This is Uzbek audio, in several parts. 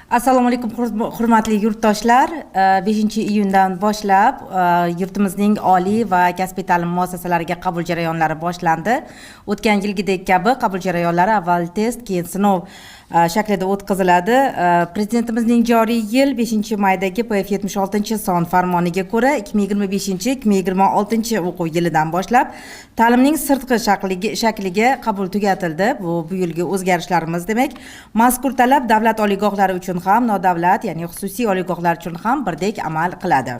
Assalomu alaykum, hurmatli yurtdoshlar. 5-iyundan boshlab yurtimizning oliy va kasbiy ta'lim muassasalariga qabul jarayonlari boshlandi. O'tgan yilgidek kabi qabul jarayonlari avval test, keyin sinov shaklida o'tkaziladi. Prezidentimizning joriy yil 5-maydagi PF 76-son farmoniga ko'ra, 2025-2026 o'quv yilidan boshlab ta'limning sirtqi shakliga qabul tugatildi. Bu yilgi o'zgarishlarimiz demak. Mazkur talab davlat oliygohlari uchun ham, nodavlat, ya'ni xususiy oliygohlar uchun ham birdek amal qiladi.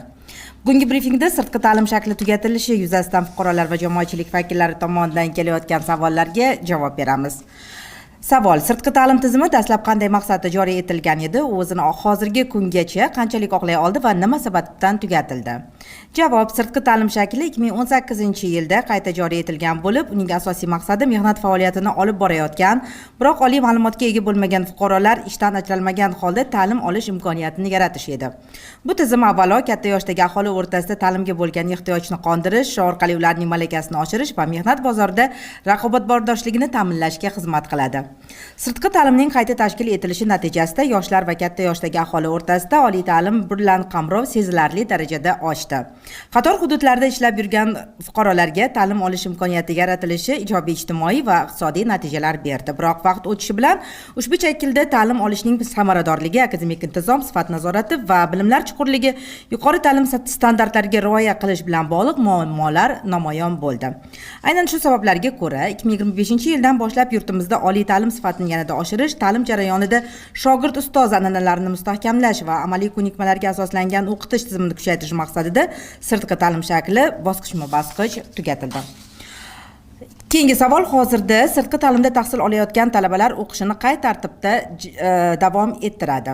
Bugungi brifingda sirtqi ta'lim shakli tugatilishi yuzasidan fuqarolar va jamoatchilik vakillari tomonidan kelayotgan savollarga javob beramiz. Savol: sirtqi ta'lim tizimi dastlab qanday maqsadda joriy etilgan edi? U o'zini hozirgi kungacha qanchalik oqlay oldi va nima sababdan tugatildi? Javob: sirtqi ta'lim shakli 2018-yilda qayta joriy etilgan bo'lib, uning asosiy maqsadi mehnat faoliyatini olib borayotgan, biroq oliy ma'lumotga ega bo'lmagan fuqarolar ishdan ajralmagan holda ta'lim olish imkoniyatini yaratish edi. Bu tizim avvalo katta yoshdagi aholi o'rtasida ta'limga bo'lgan ehtiyojni qondirish, shu orqali ularning malakasini oshirish va mehnat bozorida raqobatbardoshligini ta'minlashga xizmat qiladi. Sirtqi ta'limning qayta tashkil etilishi natijasida yoshlar va katta yoshdagi aholi o'rtasida oliy ta'lim bilan qamrov sezilarli darajada oshdi. Qator hududlarda ishlab yurgan fuqarolarga ta'lim olish imkoniyati yaratilishi ijobiy ijtimoiy va iqtisodiy natijalar berdi. Biroq vaqt o'tishi bilan ushbu shaklda ta'lim olishning samaradorligi, akademik intizom, sifat nazorati va bilimlar chuqurligi, yuqori ta'lim standartlariga rioya qilish bilan bog'liq muammolar namoyon bo'ldi. Aynan shu sabablarga ko'ra 2025-yildan boshlab yurtimizda oliy ta'lim sifatini yanada oshirish, ta'lim jarayonida shogird ustoz an'analarini mustahkamlash va amaliy ko'nikmalarga asoslangan o'qitish tizimini kuchaytirish maqsadida sirtqi ta'lim shakli bosqichma bosqich tugatildi. Keyingi savol: hozirda sirtqi ta'limda tahsil olayotgan talabalar o'qishini qay tartibda davom ettiradi?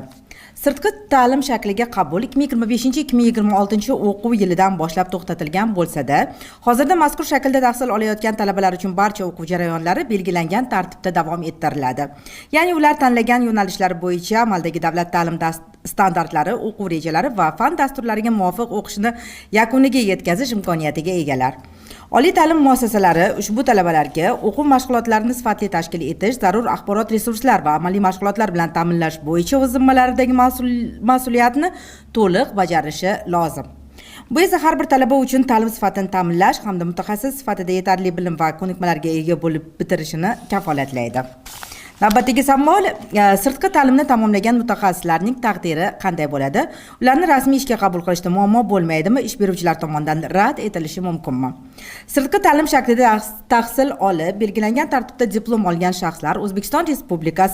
Sirtqi ta'lim shakliga qabul 2025-2026 o'quv yilidan boshlab to'xtatilgan bo'lsa-da, hozirda mazkur shaklda tahsil olayotgan talabalar uchun barcha o'quv jarayonlari belgilangan tartibda davom ettiriladi. Ya'ni ular tanlagan yo'nalishlari bo'yicha amaldagi davlat ta'lim standartlari, o'quv rejalari va fan dasturlariga muvofiq o'qishni yakuniga yetkazish imkoniyatiga egalar. Oliy ta'lim muassasalari ushbu talabalarga o'quv mashg'ulotlarini sifatli tashkil etish, zarur axborot resurslar va amaliy mashg'ulotlar bilan ta'minlash bo'yicha o'z zimmalaridagi mas'uliyatni to'liq bajarishi lozim. Bu esa har bir talaba uchun ta'lim sifatini ta'minlash hamda mutaxassis sifatida yetarli bilim va ko'nikmalarga ega bo'lib bitirishini kafolatlaydi. Navbatdagi savol: sirtqi ta'limni tamomlagan mutaxassislarning taqdiri qanday bo'ladi? Ularni rasmiy ishga qabul qilishda muammo bo'lmaydimi? Ish beruvchilar tomonidan rad etilishi mumkinmi? Sirtqi ta'lim shaklida tahsil olib, belgilangan tartibda diplom olgan shaxslar O'zbekiston Respublikasi